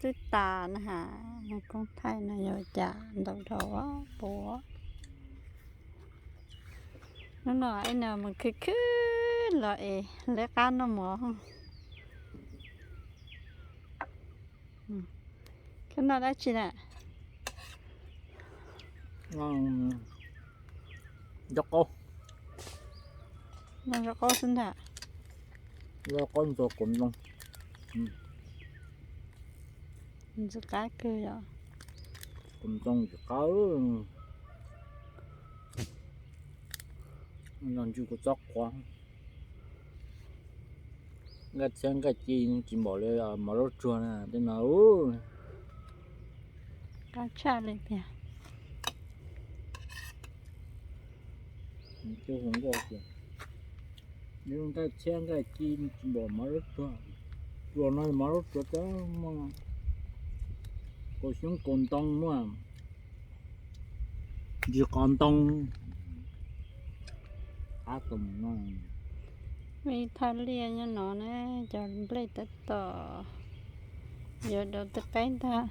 twb tas na has, koob thaij no yog cas ntau dhau puas. Hnub no es no mus khwv khwv los es lawv qab noj mov. Koj noj dab tsi na? Noj zaub qaub xwb ntag. Zaub qaub ntxuag kaus ntoo. Ntxim qab kawg yom. Kaus ntoo tsis qab. Noj ntswg kuv txob quav. Nqaij txhiab nqaij ci tsis npaum li mov zaub tsuag na tej no. Qab tshaj li tiag. Nqaij txhiab nqaij ci tsis npaum mov zaub tsuag. Tsuag no mov zaub tsuag coob muaj kaus xyoob kaus ntoo muaj ntsis qos ntoo. Qab tom no. Muaj ib thaj liaj nyob no na, cov nplej tab tom yuav dov tej qaib ntag.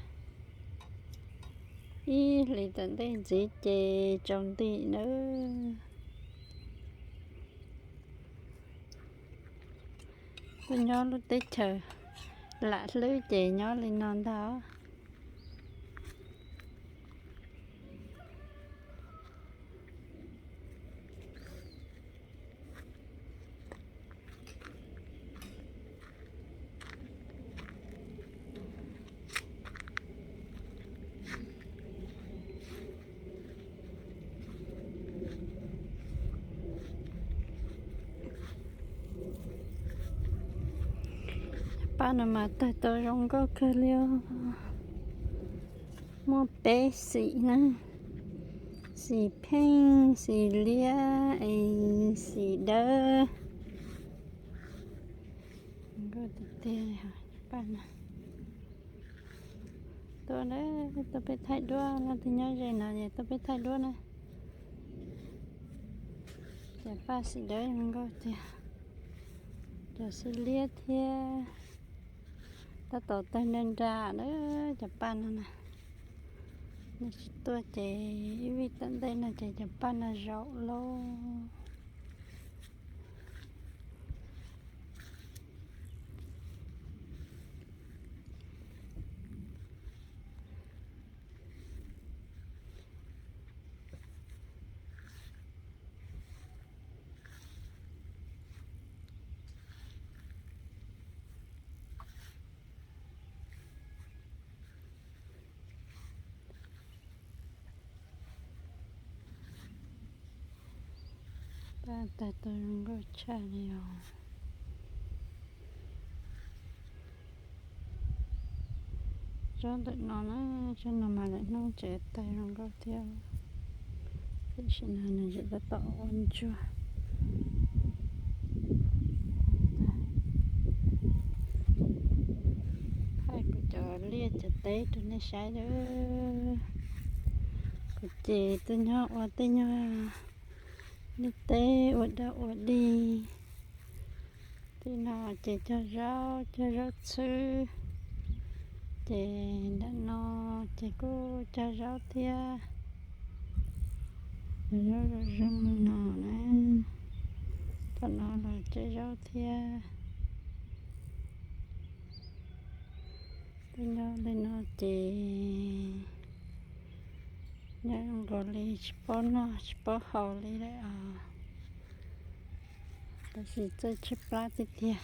Ib hlis tom ntej ntxiv ces tsaus nti nawb. Tuaj nyob lub teb chaws lam hlwb ces nyob li no ntag. Paj no mas tawg tau zoo nkauj kawg li os. Muaj peb xim na, xim pheej, xim liab es xim dawb. Nkauj tiag tiag li os paj no. Tuaj na, tuaj peb thaij duab, leej twg nyob ze no es tuaj peb thaij duab na. Cov paj xim dawb zoo nkauj tiag, cov xim liab thiab. Tab tom tawg nra nra na cov paj no na. Nej tsis tuaj ces ib vij tom ntej no ces cov paj no zaum lauj. Paj tawg tau zoo nkauj tshaj li os. Tsob ntawm no na, tsob no mas lwm hnub tseem tawg zoo nkauj thiab. Tiam sis no nws tseem tab tom ua ntsuag. Thaij kuv cov liaj cov teb rau nej saib lawm. Kuv ces tuaj nyob ua tej nyuag liaj teb ua dab ua dig. Tej no ces cog zaub, cog zaub txhwb. Ces ntawm no ces kuj cog zaub thiab. Cog zaub zoo zoo li no na. Tom no los cog zaub thiab. Tej no li no ces nyob zoo nkaus li tsis paub noj tsis paub haus li lawm os. Tab sis txawj tshaib plab tiag tiag.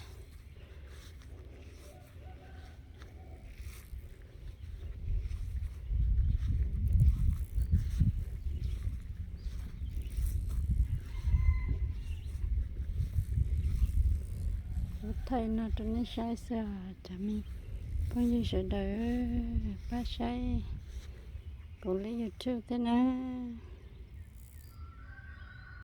Kuv thaij no rau nej saib xwb os cov me phooj ywg sawv daws, pab saib kuv li YouTube thiab na.